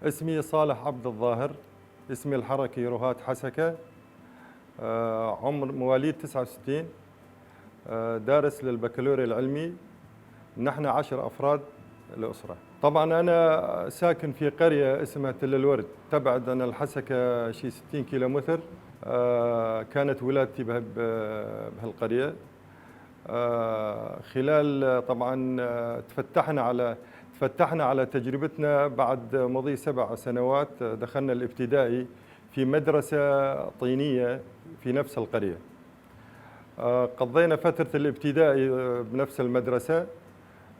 اسمي صالح عبد الظاهر، اسمي الحركي رهات حسكة، عمر مواليد 69، دارس للبكالوريا العلمي. نحن 10 أفراد الأسرة. طبعا أنا ساكن في قرية اسمها تل الورد، تبعد عن الحسكة شي 60 كيلومتر. كانت ولادتي بهالقرية. خلال طبعا تفتحنا على تجربتنا بعد مضي 7 سنوات. دخلنا الابتدائي في مدرسة طينية في نفس القرية. قضينا فترة الابتدائي بنفس المدرسة،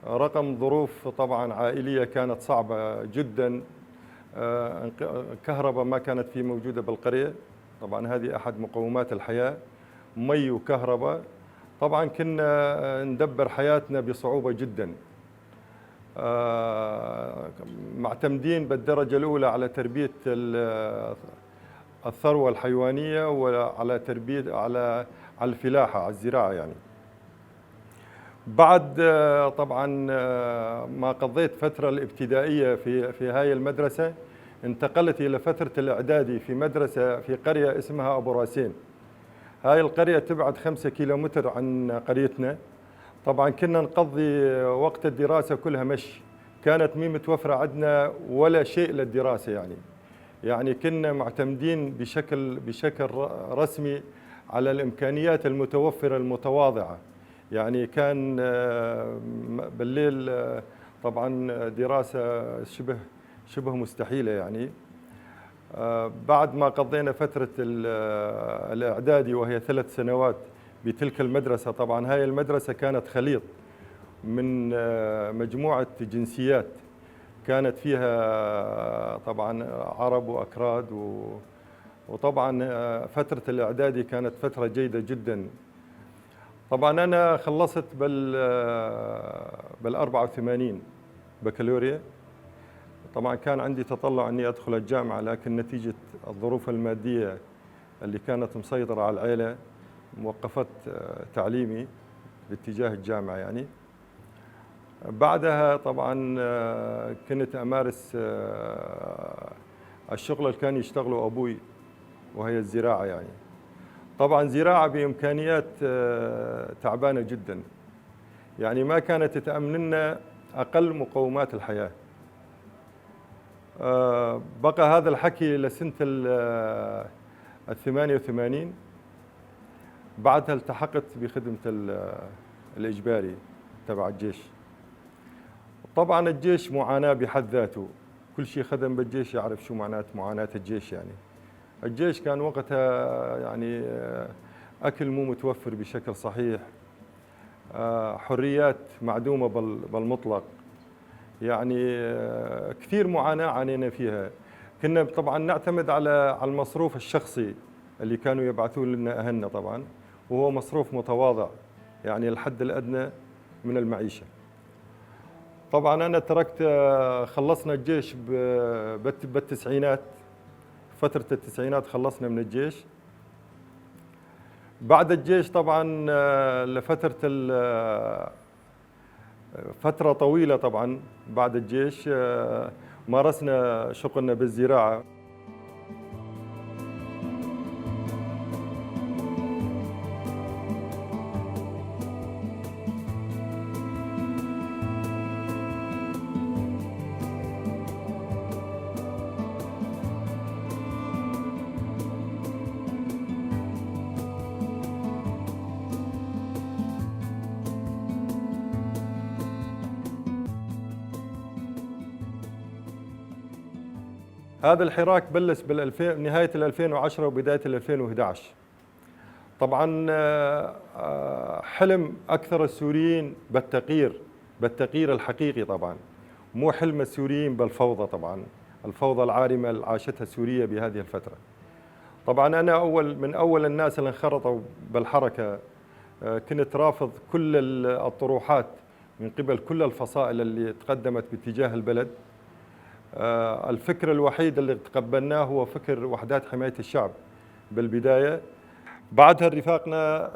رغم ظروف طبعا عائلية كانت صعبة جدا. كهرباء ما كانت في موجودة بالقرية، طبعا هذه أحد مقومات الحياة، مي وكهرباء. طبعا كنا ندبر حياتنا بصعوبة جدا، معتمدين بالدرجة الأولى على تربية الثروة الحيوانية وعلى تربية على الفلاحة، على الزراعة يعني. بعد طبعا ما قضيت فترة الابتدائية في هاي المدرسة، انتقلت إلى فترة الإعدادي في مدرسة في قرية اسمها أبو راسين. هاي القرية تبعد 5 كيلومتر عن قريتنا. طبعا كنا نقضي وقت الدراسة كلها مشي، كانت مي متوفرة عندنا ولا شيء للدراسة يعني كنا معتمدين بشكل رسمي على الإمكانيات المتوفرة المتواضعة. يعني كان بالليل طبعا دراسة شبه مستحيلة يعني. بعد ما قضينا فترة الإعدادي وهي 3 سنوات بتلك المدرسة، طبعا هاي المدرسة كانت خليط من مجموعة جنسيات، كانت فيها طبعا عرب وأكراد وطبعا فترة الإعدادي كانت فترة جيدة جدا. طبعا أنا خلصت بال 84 بكالوريا. طبعا كان عندي تطلع أني أدخل الجامعة، لكن نتيجة الظروف المادية اللي كانت مسيطرة على العيلة وقفت تعليمي باتجاه الجامعة يعني. بعدها طبعا كنت أمارس الشغل اللي كان يشتغله أبوي، وهي الزراعة يعني. طبعا زراعة بإمكانيات تعبانة جدا، يعني ما كانت تأمن لنا أقل مقومات الحياة. بقى هذا الحكي لسنة 88. بعدها التحقت بخدمة الإجباري تبع الجيش. طبعا الجيش معاناة بحد ذاته، كل شيء خدم بالجيش يعرف شو معنات معاناة الجيش يعني. الجيش كان وقتها يعني أكل مو متوفر بشكل صحيح، حريات معدومة بالمطلق، يعني كثير معاناة عانينا فيها. كنا طبعا نعتمد على المصروف الشخصي اللي كانوا يبعثون لنا أهلنا طبعا، وهو مصروف متواضع يعني الحد الأدنى من المعيشة. طبعا أنا تركت، خلصنا الجيش بالتسعينات، فترة التسعينات خلصنا من الجيش. بعد الجيش طبعا لفترة فترة طويلة طبعا بعد الجيش مارسنا شغلنا بالزراعة. هذا الحراك بلش نهاية 2010 وبداية 2011. طبعا حلم أكثر السوريين بالتغيير الحقيقي، طبعا مو حلم السوريين بالفوضى، طبعا الفوضى العارمة اللي عاشتها سوريا بهذه الفترة. طبعا أنا من أول الناس اللي انخرطوا بالحركة، كنت رافض كل الطروحات من قبل كل الفصائل اللي تقدمت باتجاه البلد. الفكر الوحيد اللي تقبلناه هو فكر وحدات حماية الشعب بالبداية. بعدها رفاقنا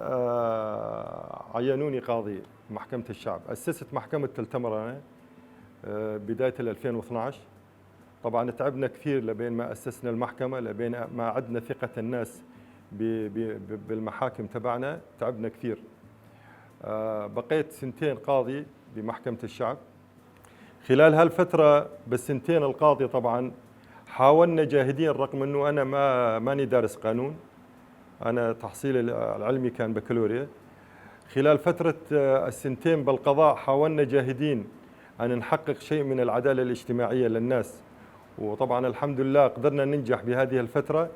عينوني قاضي محكمة الشعب. أسست محكمة تل تمر أنا بداية 2012. طبعا تعبنا كثير لبين ما أسسنا المحكمة، لبين ما عدنا ثقة الناس بالمحاكم تبعنا، تعبنا كثير. بقيت سنتين قاضي بمحكمة الشعب. خلال هالفترة بالسنتين القاضي طبعا حاولنا جاهدين، رغم انه انا ماني دارس قانون، انا تحصيلي العلمي كان بكالوريا. خلال فترة السنتين بالقضاء حاولنا جاهدين أن نحقق شيء من العدالة الاجتماعية للناس، وطبعا الحمد لله قدرنا ننجح بهذه الفترة.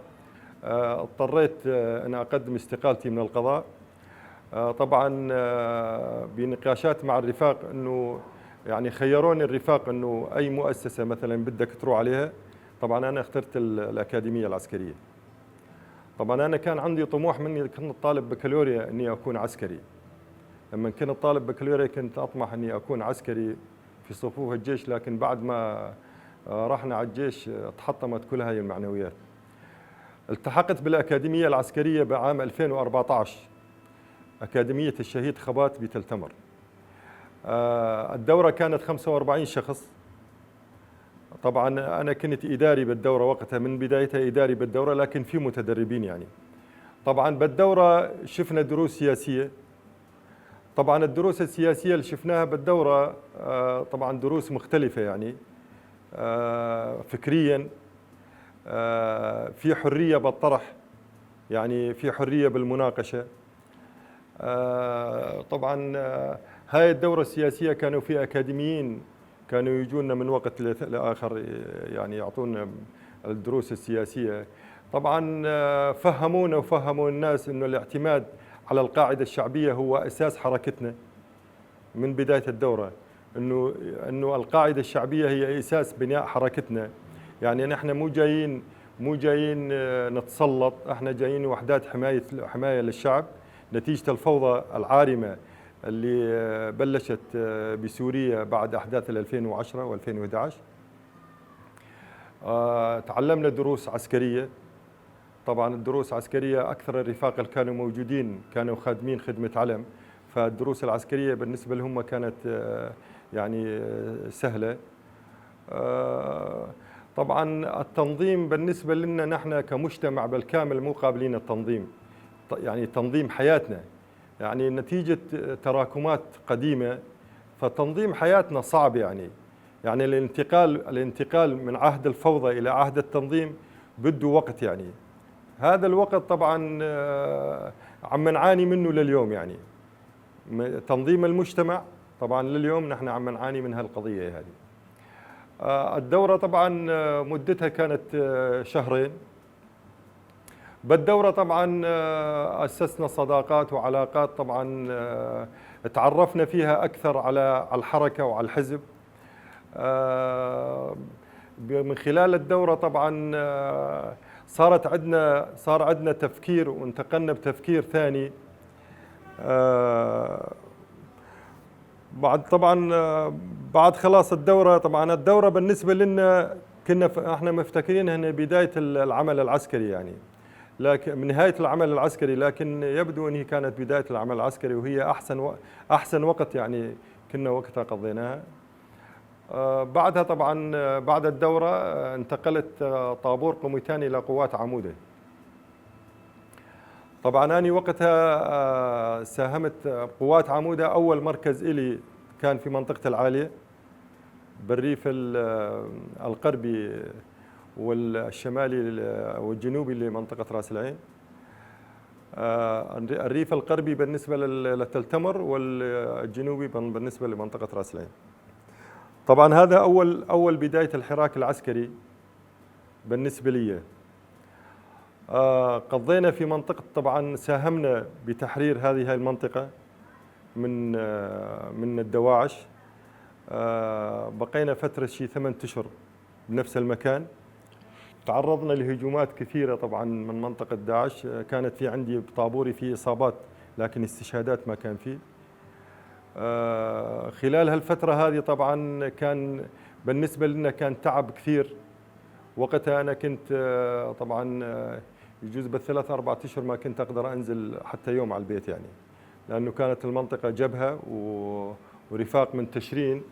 اضطريت أن أقدم استقالتي من القضاء، طبعا بنقاشات مع الرفاق، أنه يعني خيروني الرفاق أنه أي مؤسسة مثلا بدك تروح عليها. طبعا أنا اخترت الأكاديمية العسكرية. طبعا أنا كان عندي طموح مني كنت طالب بكالوريا أني أكون عسكري. لما كنت طالب بكالوريا كنت أطمح أني أكون عسكري في صفوف الجيش، لكن بعد ما رحنا على الجيش تحطمت كل هاي المعنويات. التحقت بالأكاديمية العسكرية بعام 2014، أكاديمية الشهيد خبات بتلتمر. الدورة كانت 45 شخص. طبعا أنا كنت إداري بالدورة وقتها، من بدايتها إداري بالدورة، لكن في متدربين يعني. طبعا بالدورة شفنا دروس سياسية. طبعا الدروس السياسية اللي شفناها بالدورة طبعا دروس مختلفة يعني، فكريا، في حرية بالطرح، يعني في حرية بالمناقشة. طبعا هاي الدورة السياسية كانوا في أكاديميين كانوا يجونا من وقت لآخر يعني يعطونا الدروس السياسية. طبعا فهمونا وفهموا الناس إنه الاعتماد على القاعدة الشعبية هو أساس حركتنا من بداية الدورة، إنه القاعدة الشعبية هي أساس بناء حركتنا. يعني نحن مو جايين نتسلط، احنا جايين وحدات حماية للشعب نتيجة الفوضى العارمة اللي بلشت بسوريا بعد أحداث 2010 و2011. تعلمنا دروس عسكرية. طبعا الدروس العسكرية أكثر الرفاق اللي كانوا موجودين كانوا خادمين خدمة علم، فالدروس العسكرية بالنسبة لهم كانت يعني سهلة. طبعا التنظيم بالنسبة لنا نحن كمجتمع بالكامل مو قابلين التنظيم، يعني تنظيم حياتنا، يعني نتيجة تراكمات قديمة، فتنظيم حياتنا صعب. يعني الانتقال من عهد الفوضى إلى عهد التنظيم بده وقت. يعني هذا الوقت طبعا عم نعاني منه لليوم، يعني تنظيم المجتمع طبعا لليوم نحن عم نعاني من هالقضية هذه. الدورة طبعا مدتها كانت شهرين. بالدورة طبعا أسسنا صداقات وعلاقات، طبعا تعرفنا فيها أكثر على الحركة وعلى الحزب. من خلال الدورة طبعا صار عندنا تفكير، وانتقلنا بتفكير ثاني. بعد طبعا بعد خلاص الدورة، طبعا الدورة بالنسبة لنا كنا احنا مفتكرين انها بداية العمل العسكري، يعني لكن من نهاية العمل العسكري، لكن يبدو انه كانت بداية العمل العسكري، وهي احسن وقت يعني كنا وقتها قضيناها. بعدها طبعا بعد الدورة انتقلت طابور قوميتاني إلى قوات عمودة. طبعا أنا وقتها ساهمت بقوات عمودة. أول مركز إلي كان في منطقة العالية بالريف الغربي والشمالي والجنوبي لمنطقة راس العين. الريف الغربي بالنسبة لتلتمر، والجنوبي بالنسبة لمنطقة راس العين. طبعا هذا أول بداية الحراك العسكري بالنسبة لي. قضينا في منطقة، طبعا ساهمنا بتحرير هذه المنطقة من الدواعش. بقينا فترة شي 8 أشهر بنفس المكان. تعرضنا لهجومات كثيرة طبعا من منطقة داعش. كانت في عندي بطابوري في إصابات، لكن استشهادات ما كان فيه. خلال هالفترة هذه طبعا كان بالنسبة لنا كان تعب كثير. وقتها أنا كنت طبعا يجوز بالثلاث 4 أشهر ما كنت أقدر أنزل حتى يوم على البيت، يعني لأنه كانت المنطقة جبهة ورفاق منتشرين.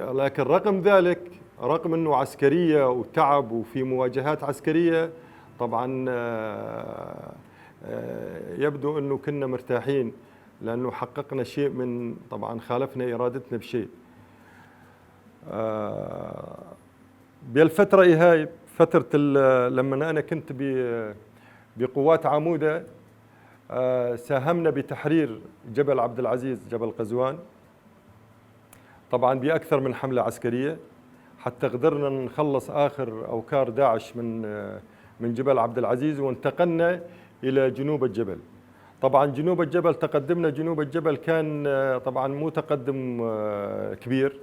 لكن رغم ذلك رغم انه عسكرية وتعب وفي مواجهات عسكرية، طبعا يبدو انه كنا مرتاحين لانه حققنا شيء من طبعا خالفنا ارادتنا بشيء. بالفترة هاي فترة لما انا كنت بقوات عموده، ساهمنا بتحرير جبل عبد العزيز، جبل قزوان، طبعا باكثر من حمله عسكرية حتى قدرنا نخلص اخر اوكار داعش من جبل عبد العزيز، وانتقلنا الى جنوب الجبل. طبعا جنوب الجبل، تقدمنا جنوب الجبل كان طبعا مو تقدم كبير،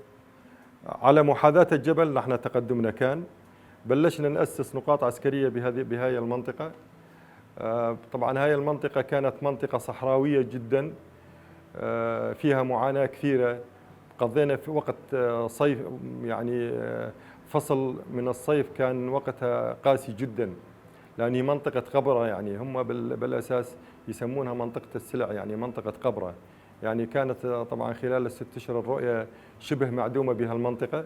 على محاذاة الجبل نحن تقدمنا كان، بلشنا نأسس نقاط عسكرية بهذه المنطقة. طبعا هاي المنطقة كانت منطقة صحراوية جدا، فيها معاناة كثيرة. قضينا في وقت صيف، يعني فصل من الصيف كان وقتها قاسي جدا، لأن هي منطقة غبرة، يعني هم بالأساس يسمونها منطقة السلع، يعني منطقة قبرة. يعني كانت طبعا خلال ال6 أشهر الرؤية شبه معدومة بهالمنطقة.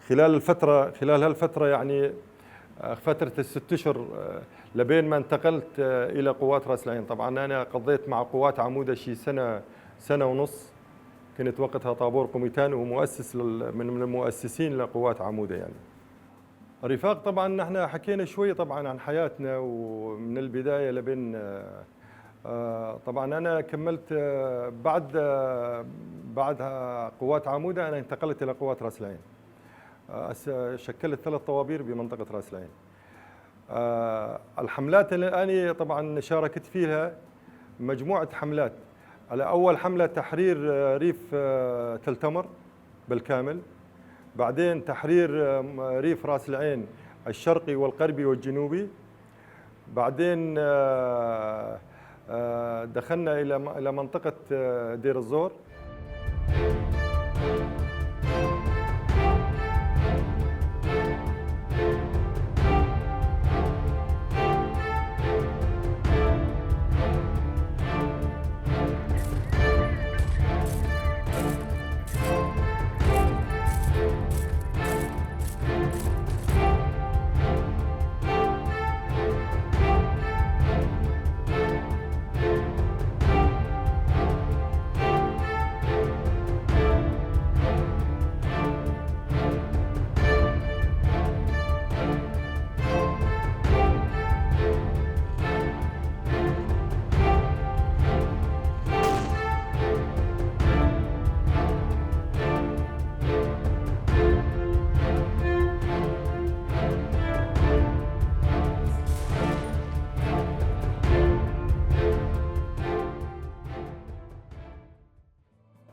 خلال هالفترة، يعني فترة ال6 أشهر لبين ما انتقلت إلى قوات رأس العين. طبعا أنا قضيت مع قوات عمودة شي سنة، سنة ونص، كنت وقتها طابور قوميتان ومؤسس من المؤسسين لقوات عمودة. يعني رفاق، طبعا نحن حكينا شوي طبعا عن حياتنا ومن البداية لبين، طبعا أنا كملت بعد قوات عمودة أنا انتقلت إلى قوات رأس العين. شكلت 3 طوابير بمنطقة رأس العين. الحملات اللي أنا طبعا شاركت فيها مجموعة حملات. على أول حملة تحرير ريف تلتمر بالكامل، بعدين تحرير ريف رأس العين الشرقي والغربي والجنوبي، بعدين دخلنا إلى منطقة دير الزور.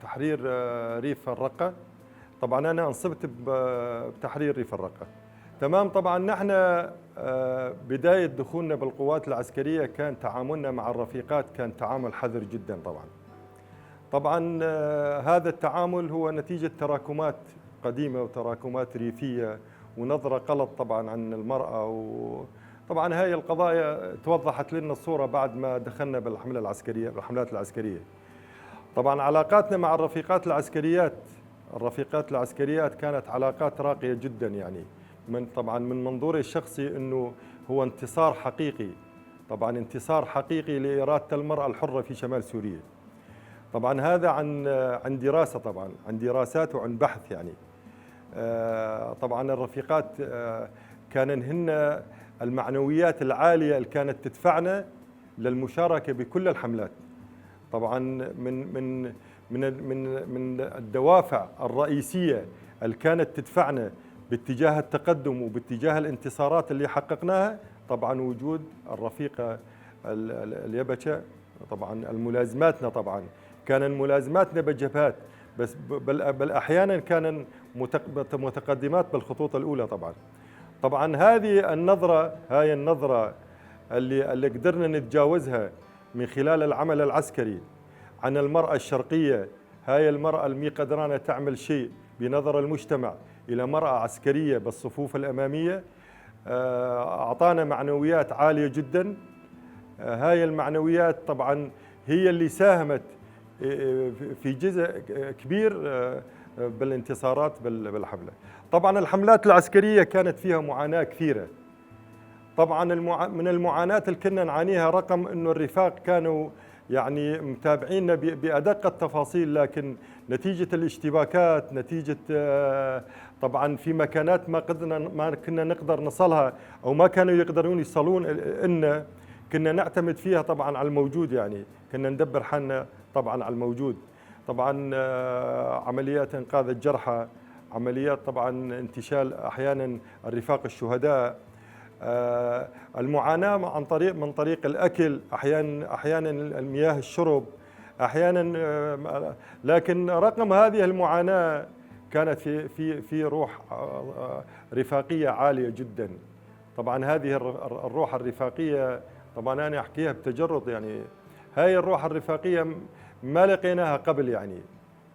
تحرير ريف الرقة. طبعا أنا انصبت بتحرير ريف الرقة. تمام. طبعا نحن بداية دخولنا بالقوات العسكرية كان تعاملنا مع الرفيقات كان تعامل حذر جدا. طبعا هذا التعامل هو نتيجة تراكمات قديمة وتراكمات ريفية ونظرة غلط طبعا عن المرأة، وطبعا هاي القضايا توضحت لنا الصورة بعد ما دخلنا بالحملة العسكرية، بالحملات العسكرية. طبعا علاقاتنا مع الرفيقات العسكريات كانت علاقات راقية جدا. يعني من طبعا من منظوري الشخصي انه هو انتصار حقيقي، طبعا انتصار حقيقي لإرادة المرأة الحرة في شمال سوريا. طبعا هذا عن دراسة، طبعا عن دراسات وعن بحث. يعني طبعا الرفيقات كان هن المعنويات العالية اللي كانت تدفعنا للمشاركة بكل الحملات. طبعا من من من من من الدوافع الرئيسية اللي كانت تدفعنا باتجاه التقدم وباتجاه الانتصارات اللي حققناها طبعا وجود الرفيقة اليبشة، طبعا الملازماتنا، طبعا كان ملازماتنا بالجبهات، بس بل احيانا كان متقدمات بالخطوط الاولى. طبعا هذه النظرة، هاي النظرة اللي قدرنا نتجاوزها من خلال العمل العسكري عن المرأة الشرقية، هاي المرأة المي قدرانة تعمل شيء بنظر المجتمع إلى مرأة عسكرية بالصفوف الأمامية، أعطانا معنويات عالية جدا. هاي المعنويات طبعا هي اللي ساهمت في جزء كبير بالانتصارات بالحملة. طبعا الحملات العسكرية كانت فيها معاناة كثيرة. طبعا من المعاناة اللي كنا نعانيها رقم انه الرفاق كانوا يعني متابعينا بأدق التفاصيل، لكن نتيجة الاشتباكات، نتيجة طبعا في مكانات ما كنا نقدر نصلها او ما كانوا يقدرون يصلون إلنا، كنا نعتمد فيها طبعا على الموجود، يعني كنا ندبر حالنا طبعا على الموجود. طبعا عمليات انقاذ الجرحى، عمليات طبعا انتشال احيانا الرفاق الشهداء، المعاناة عن طريق من طريق الأكل، أحيانا المياه الشرب، أحيانا لكن رغم هذه المعاناة كانت في في في روح رفاقية عالية جدا. طبعا هذه الروح الرفاقية، طبعا أنا أحكيها بتجرد، يعني هاي الروح الرفاقية ما لقيناها قبل، يعني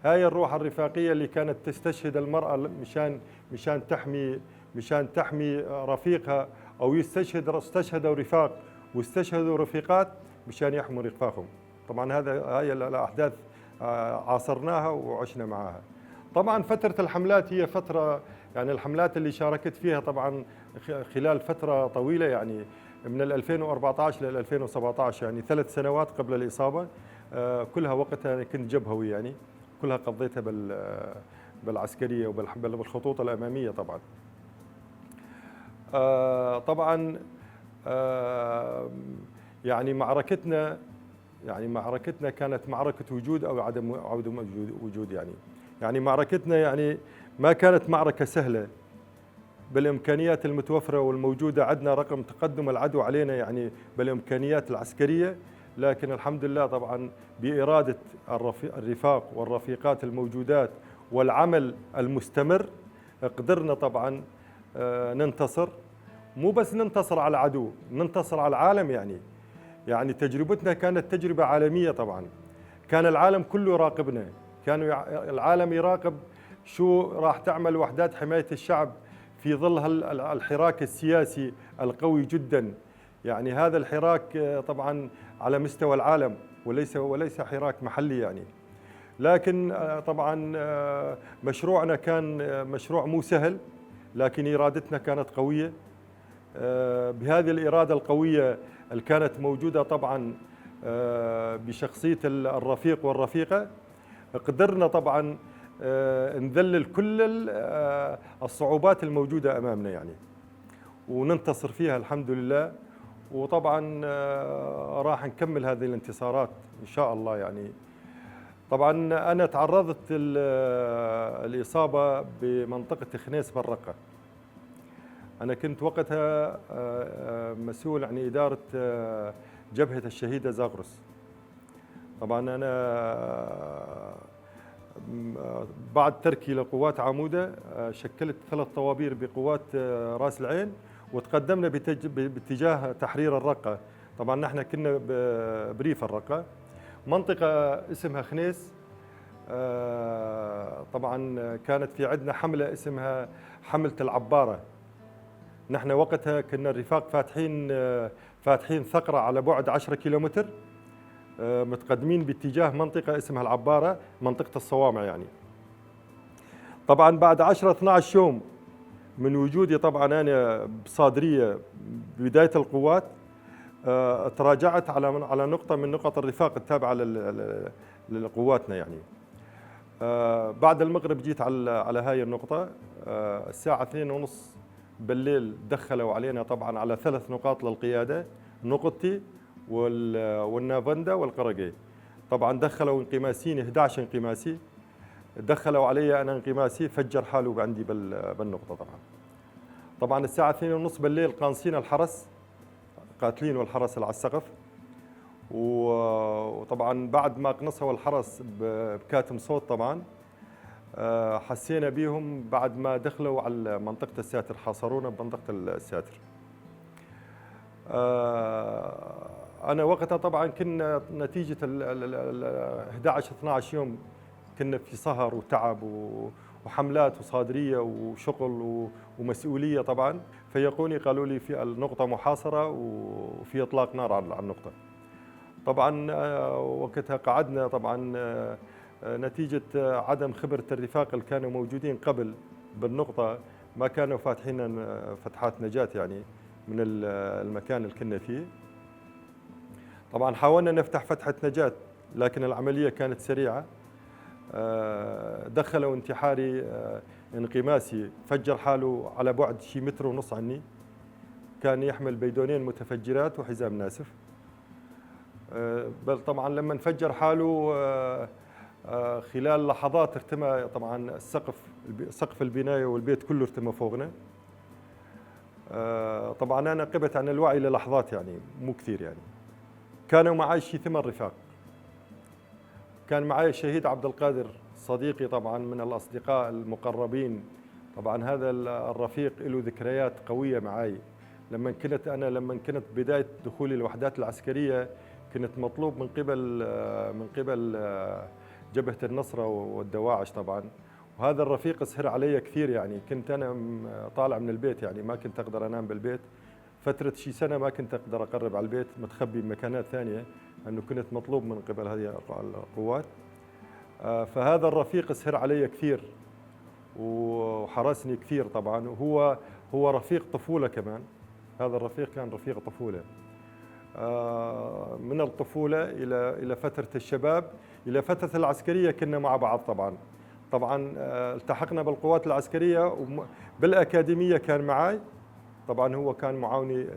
هاي الروح الرفاقية اللي كانت تستشهد المرأة مشان تحمي رفيقها، او استشهدوا رفاق واستشهدوا رفيقات مشان يحموا رفاقهم. طبعا هاي الاحداث عاصرناها وعشنا معها. طبعا فترة الحملات هي فترة، يعني الحملات اللي شاركت فيها طبعا خلال فترة طويلة، يعني من 2014 لل 2017، يعني 3 سنوات قبل الاصابة، كلها وقتها كنت جبهوي، يعني كلها قضيتها بالعسكريه وبالخطوط الامامية طبعا. طبعا يعني معركتنا كانت معركة وجود أو عدم وجود، يعني معركتنا يعني ما كانت معركة سهلة بالإمكانيات المتوفرة والموجودة عندنا رقم تقدم العدو علينا يعني بالإمكانيات العسكرية، لكن الحمد لله طبعا بإرادة الرفاق والرفيقات الموجودات والعمل المستمر قدرنا طبعا ننتصر. مو بس ننتصر على العدو، ننتصر على العالم. يعني تجربتنا كانت تجربة عالمية طبعا، كان العالم كله يراقبنا، كانوا العالم يراقب شو راح تعمل وحدات حماية الشعب في ظل الحراك السياسي القوي جدا. يعني هذا الحراك طبعا على مستوى العالم وليس حراك محلي يعني. لكن طبعا مشروعنا كان مشروع مو سهل، لكن إرادتنا كانت قوية. بهذه الإرادة القوية اللي كانت موجودة طبعا بشخصية الرفيق والرفيقة، قدرنا طبعا نذلل كل الصعوبات الموجودة أمامنا يعني، وننتصر فيها الحمد لله. وطبعا راح نكمل هذه الانتصارات إن شاء الله يعني. طبعا أنا تعرضت الإصابة بمنطقة خنيس بالرقة. أنا كنت وقتها مسؤول عن إدارة جبهة الشهيدة زاغرس. طبعا أنا بعد تركي لقوات عمودة شكلت 3 طوابير بقوات راس العين، وتقدمنا باتجاه تحرير الرقة. طبعا نحن كنا بريف الرقة، منطقة اسمها خنيس. طبعا كانت في عندنا حملة اسمها حملة العبارة. نحن وقتها كنا الرفاق فاتحين ثقرة على بعد 10 كيلومتر، متقدمين باتجاه منطقة اسمها العبارة، منطقة الصوامع يعني. طبعا بعد 10-12 يوم من وجودي طبعا أنا بصادرية بداية القوات، تراجعت على نقطة من نقط الرفاق التابعة لقواتنا يعني. بعد المغرب جيت على هاي النقطة، الساعة 2:30 بالليل دخلوا علينا طبعا على 3 نقاط للقيادة، نقطتي والنافندا والقرقي. طبعا دخلوا انقماسيين 11 انقماسي، دخلوا علي انا انقماسي فجر حاله عندي بالنقطة. طبعا الساعة 2:30 بالليل قانصين الحرس، قاتلين والحرس على السقف. وطبعا بعد ما قنصوا الحرس بكاتم صوت طبعا حسينا بيهم بعد ما دخلوا على منطقة الساتر، حاصرونا بمنطقة الساتر. أنا وقتها طبعا كنا نتيجة 11-12 يوم كنا في سهر وتعب وحملات وصادرية وشغل ومسؤولية طبعا. فيقوني قالوا لي في النقطة محاصرة وفي إطلاق نار على النقطة. طبعا وقتها قعدنا طبعا نتيجة عدم خبرة الرفاق اللي كانوا موجودين قبل بالنقطة، ما كانوا فاتحين فتحات نجاة يعني من المكان اللي كنا فيه. طبعا حاولنا نفتح فتحة نجاة لكن العملية كانت سريعة. دخلوا انتحاري انغماسي، فجر حاله على بعد شي متر ونص عني، كان يحمل بيدونين متفجرات وحزام ناسف. بل طبعا لما انفجر حاله خلال لحظات ارتمى طبعا السقف، سقف البناية والبيت كله ارتمى فوقنا. طبعا أنا قبت عن الوعي للحظات يعني مو كثير يعني. كانوا معي شي 8 رفاق، كان معي الشهيد عبد القادر صديقي طبعا من الأصدقاء المقربين. طبعا هذا الرفيق له ذكريات قوية معي. لما كنت بداية دخولي الوحدات العسكرية كنت مطلوب من قبل جبهة النصرة والدواعش طبعا، وهذا الرفيق سهر علي كثير يعني. كنت أنا طالع من البيت يعني، ما كنت أقدر أنام بالبيت فترة شي سنة، ما كنت أقدر أقرب على البيت، متخبي بمكانات ثانية لأنه كنت مطلوب من قبل هذه القوات. فهذا الرفيق سهر علي كثير وحرسني كثير طبعا، وهو رفيق طفولة كمان. هذا الرفيق كان رفيق طفولة، من الطفولة إلى فترة الشباب، إلى فترة العسكرية كنا مع بعض طبعا. طبعا التحقنا بالقوات العسكرية بالأكاديمية كان معي طبعا، هو كان معاوني،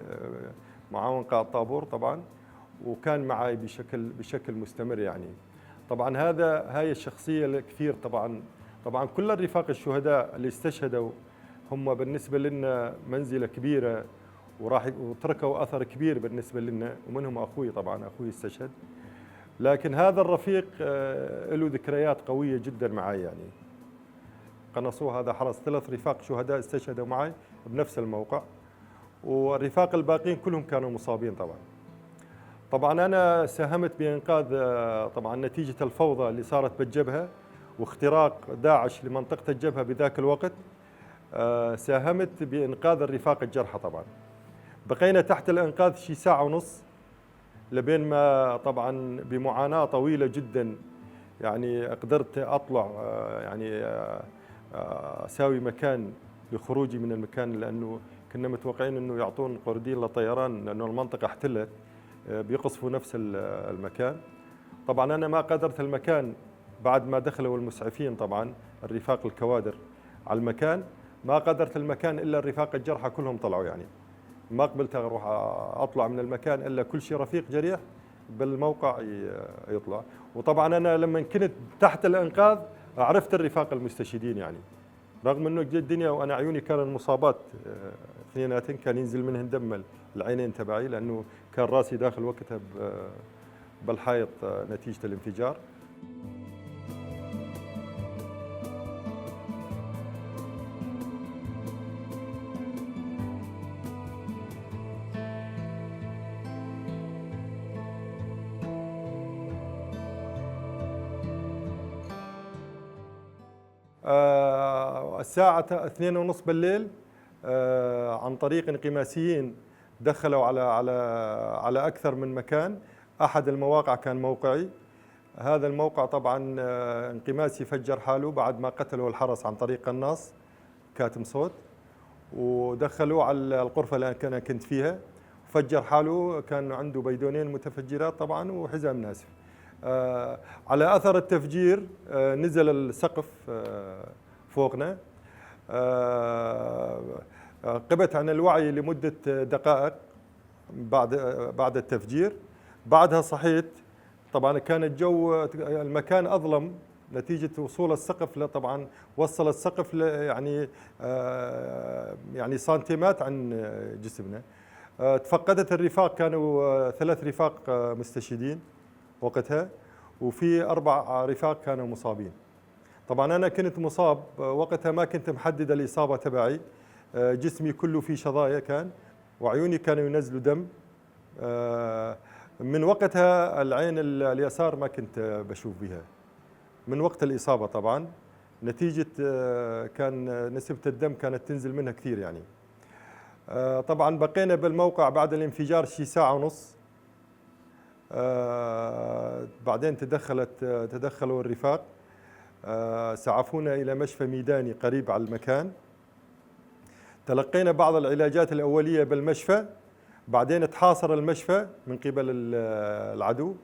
معاون قائد طابور طبعا، وكان معي بشكل مستمر يعني. طبعا هاي الشخصية الكثير طبعا. طبعا كل الرفاق الشهداء اللي استشهدوا هم بالنسبة لنا منزلة كبيرة، وراح وتركوا أثر كبير بالنسبة لنا، ومنهم أخوي طبعا، أخوي استشهد. لكن هذا الرفيق له ذكريات قوية جدا معي يعني. قنصوه هذا حرس 3 رفاق شهداء استشهدوا معي بنفس الموقع، والرفاق الباقين كلهم كانوا مصابين طبعا. طبعا أنا ساهمت بإنقاذ طبعا نتيجة الفوضى اللي صارت بالجبهة واختراق داعش لمنطقة الجبهة بذاك الوقت، ساهمت بإنقاذ الرفاق الجرحى طبعا. بقينا تحت الإنقاذ شي ساعة ونص لبين ما طبعا بمعاناة طويلة جدا يعني قدرت أطلع، يعني أساوي مكان لخروجي من المكان، لأنه كنا متوقعين أنه يعطون قردين لطيران لأنه المنطقة احتلت، بيقصفوا نفس المكان. طبعا أنا ما قدرت المكان بعد ما دخلوا المسعفين طبعا الرفاق الكوادر على المكان، ما قدرت المكان إلا الرفاق الجرحى كلهم طلعوا يعني. ما قبلت أروح أطلع من المكان إلا كل شيء رفيق جريح بالموقع يطلع. وطبعا أنا لما كنت تحت الإنقاذ عرفت الرفاق المستشهدين يعني، رغم أنه الدنيا وأنا عيوني كان المصابات اثنيناتن كان ينزل منهن دم العينين تبعي، لأنه كان راسي داخل وقتها بالحائط نتيجة الانفجار. الساعة 2:30 بالليل عن طريق انغماسيين دخلوا على على على أكثر من مكان. أحد المواقع كان موقعي، هذا الموقع طبعا انغماسي فجر حاله بعد ما قتلوا الحرس عن طريق قناص كاتم صوت، ودخلوه على الغرفة اللي أنا كنت فيها، فجر حاله، كان عنده بيدونين متفجرات طبعا وحزام ناسف. على أثر التفجير نزل السقف فوقنا. قبت عن الوعي لمدة دقائق بعد التفجير. بعدها صحيت، طبعا كان الجو المكان أظلم نتيجة وصول السقف، طبعا وصل السقف يعني يعني سنتيمات عن جسمنا. تفقدت الرفاق، كانوا 3 رفاق مستشهدين وقتها، وفي 4 رفاق كانوا مصابين. طبعا أنا كنت مصاب وقتها، ما كنت محدد الإصابة تبعي، جسمي كله فيه شظايا كان، وعيوني كانوا ينزلوا دم. من وقتها العين اليسار ما كنت بشوف بها من وقت الإصابة طبعا، نتيجة كان نسبة الدم كانت تنزل منها كثير يعني. طبعا بقينا بالموقع بعد الانفجار شي ساعة ونص. بعدين تدخلوا الرفاق، سعفونا إلى مشفى ميداني قريب على المكان. تلقينا بعض العلاجات الأولية بالمشفى، بعدين تحاصر المشفى من قبل العدو،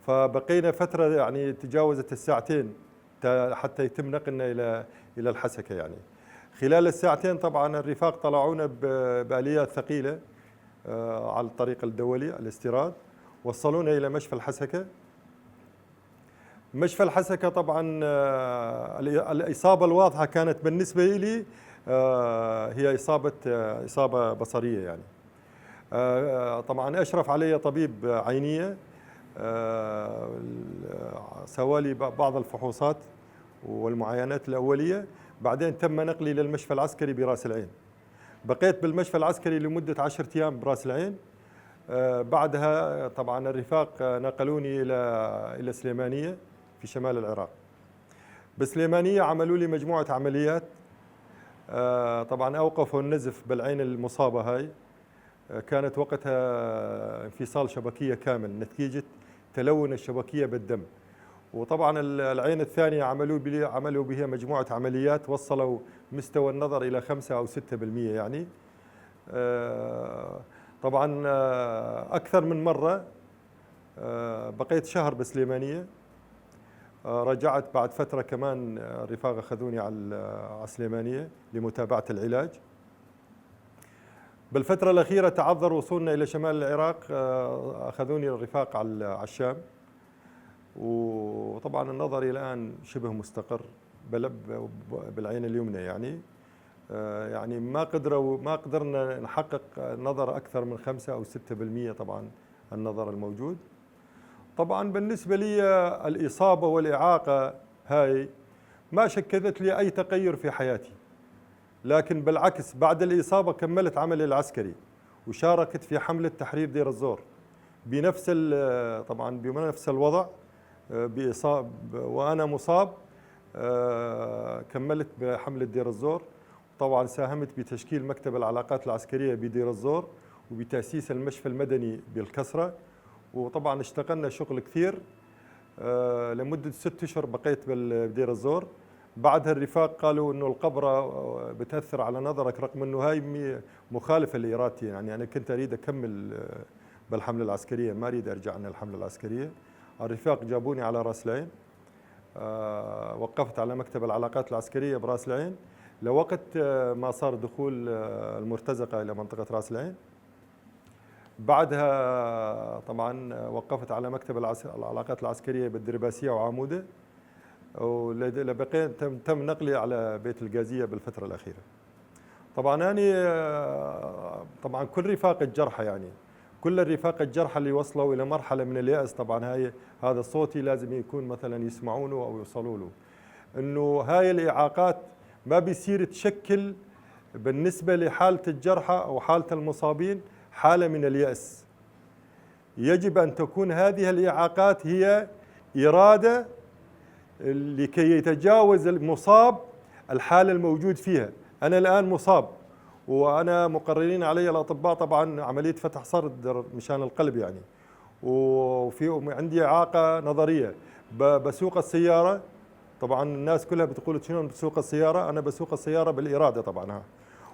فبقينا فترة يعني تجاوزت الساعتين حتى يتم نقلنا إلى الحسكة. يعني خلال الساعتين طبعا الرفاق طلعونا بآليات ثقيلة على الطريق الدولي الاستيراد، وصلونا إلى مشفى الحسكة. مشفى الحسكة طبعا الإصابة الواضحة كانت بالنسبة لي هي إصابة بصرية يعني. طبعا أشرف علي طبيب عينية، سوالي بعض الفحوصات والمعاينات الأولية، بعدين تم نقلي للمشفى العسكري براس العين. بقيت بالمشفى العسكري لمدة 10 أيام براس العين. بعدها طبعا الرفاق نقلوني إلى سليمانية في شمال العراق. بسليمانية عملوا لي مجموعة عمليات، طبعا أوقفوا النزف بالعين المصابة هاي، كانت وقتها انفصال شبكية كامل نتيجة تلون الشبكية بالدم. وطبعا العين الثانية عملوا بها مجموعة عمليات وصلوا مستوى النظر إلى 5 أو 6% يعني. طبعا أكثر من مرة، بقيت شهر بسليمانية. رجعت بعد فترة كمان، الرفاق أخذوني على سليمانية لمتابعة العلاج. بالفترة الأخيرة تعذر وصولنا إلى شمال العراق، أخذوني الرفاق على الشام. وطبعا النظر الآن شبه مستقر بالعين اليمنى يعني. يعني ما قدرنا نحقق نظر أكثر من 5 أو 6% طبعا النظر الموجود. طبعا بالنسبة لي الإصابة والإعاقة هاي ما شكلت لي أي تغير في حياتي، لكن بالعكس بعد الإصابة كملت عملي العسكري وشاركت في حملة تحرير دير الزور بنفس طبعا بنفس الوضع، بإصاب وأنا مصاب، كملت بحملة دير الزور. طبعا ساهمت بتشكيل مكتب العلاقات العسكرية بدير الزور وبتأسيس المشفى المدني بالكسرة. وطبعا اشتغلنا شغل كثير، لمدة 6 أشهر بقيت بدير الزور. بعدها الرفاق قالوا انه القبرة بتأثر على نظرك، رغم انه هاي مخالفة لإرادتي، يعني أنا كنت أريد أكمل بالحملة العسكرية، ما أريد أرجع عن الحملة العسكرية. الرفاق جابوني على راس العين، وقفت على مكتب العلاقات العسكرية براس العين لوقت ما صار دخول المرتزقة إلى منطقة راس العين. بعدها طبعا وقفت على مكتب العلاقات العسكرية بالدرباسية وعامودة، ولبقيت تم نقلي على بيت القازية بالفترة الأخيرة. طبعا أنا طبعا كل رفاق الجرحى، يعني كل الرفاق الجرحى اللي وصلوا إلى مرحلة من اليأس، طبعا هاي هذا صوتي لازم يكون مثلا يسمعونه أو يوصلوا له، إنه هاي الإعاقات ما بيصير تشكل بالنسبة لحالة الجرحى أو حالة المصابين حالة من اليأس. يجب أن تكون هذه الإعاقات هي إرادة لكي يتجاوز المصاب الحالة الموجود فيها. أنا الآن مصاب وأنا مقررين علي الأطباء طبعا عملية فتح صدر مشان القلب يعني، وفي عندي إعاقة نظرية، بسوق السيارة. طبعا الناس كلها بتقول شلون بتسوق السيارة؟ أنا بسوق السيارة بالإرادة طبعا،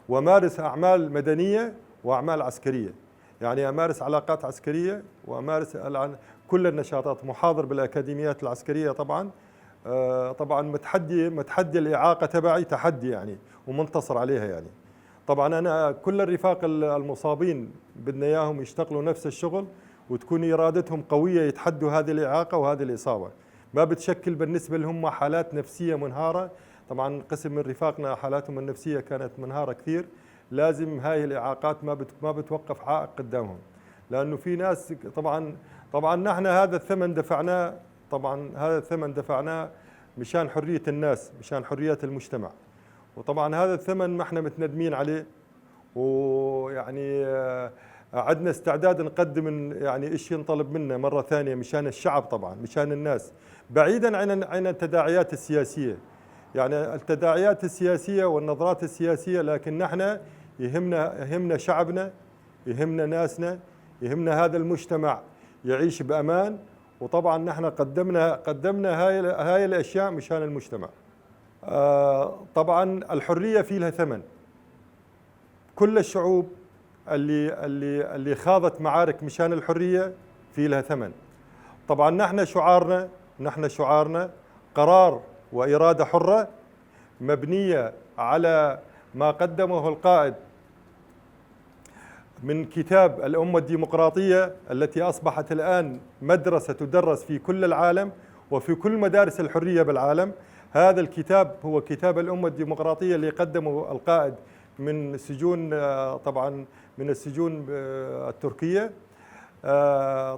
وأمارس أعمال مدنية وأعمال عسكرية، يعني أمارس علاقات عسكرية وأمارس كل النشاطات، محاضر بالأكاديميات العسكرية طبعا. طبعا متحدي الإعاقة تبعي تحدي يعني، ومنتصر عليها يعني. طبعا أنا كل الرفاق المصابين بدنا إياهم يشتغلوا نفس الشغل وتكون إرادتهم قوية، يتحدوا هذه الإعاقة وهذه الإصابة، ما بتشكل بالنسبة لهم حالات نفسية منهارة. طبعا قسم من رفاقنا حالاتهم النفسية كانت منهارة كثير، لازم هاي الإعاقات ما بتوقف عائق قدامهم، لأنه في ناس طبعا نحن هذا الثمن دفعناه، طبعا هذا الثمن دفعناه مشان حرية الناس، مشان حرية المجتمع، وطبعا هذا الثمن ما احنا متندمين عليه، ويعني عندنا استعداد نقدم يعني شيء ينطلب منا مرة ثانية مشان الشعب طبعا، مشان الناس، بعيدا عن التداعيات السياسية، يعني التداعيات السياسية والنظرات السياسية، لكن نحن يهمنا شعبنا، يهمنا ناسنا، يهمنا هذا المجتمع يعيش بأمان. وطبعا نحن قدمنا هاي الأشياء مشان المجتمع. طبعا الحرية في لها ثمن. كل الشعوب اللي خاضت معارك مشان الحرية في لها ثمن. طبعا نحن شعارنا قرار وإرادة حرة مبنية على ما قدمه القائد من كتاب الأمة الديمقراطية التي أصبحت الآن مدرسة تدرس في كل العالم وفي كل مدارس الحرية بالعالم. هذا الكتاب هو كتاب الأمة الديمقراطية اللي قدمه القائد من سجون، طبعا من السجون التركية.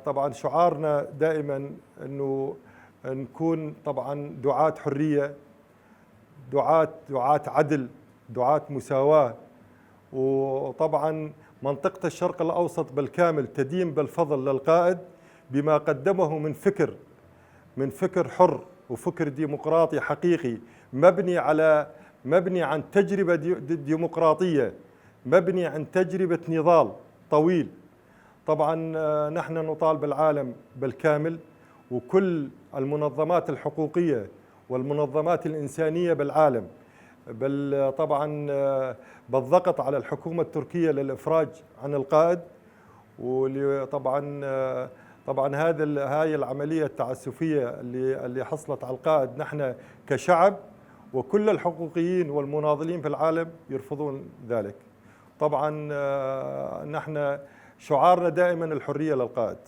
طبعا شعارنا دائما أنه نكون طبعا دعاة حرية، دعاة عدل، دعاة مساواة. وطبعا منطقة الشرق الأوسط بالكامل تدين بالفضل للقائد بما قدمه من فكر حر وفكر ديمقراطي حقيقي مبني عن تجربة ديمقراطية، مبني عن تجربة نضال طويل. طبعا نحن نطالب العالم بالكامل وكل المنظمات الحقوقية والمنظمات الإنسانية بالعالم بل طبعا بالضغط على الحكومة التركية للإفراج عن القائد. وطبعا طبعا هاي العملية التعسفية اللي حصلت على القائد، نحن كشعب وكل الحقوقيين والمناضلين في العالم يرفضون ذلك. طبعا نحن شعارنا دائما الحرية للقائد.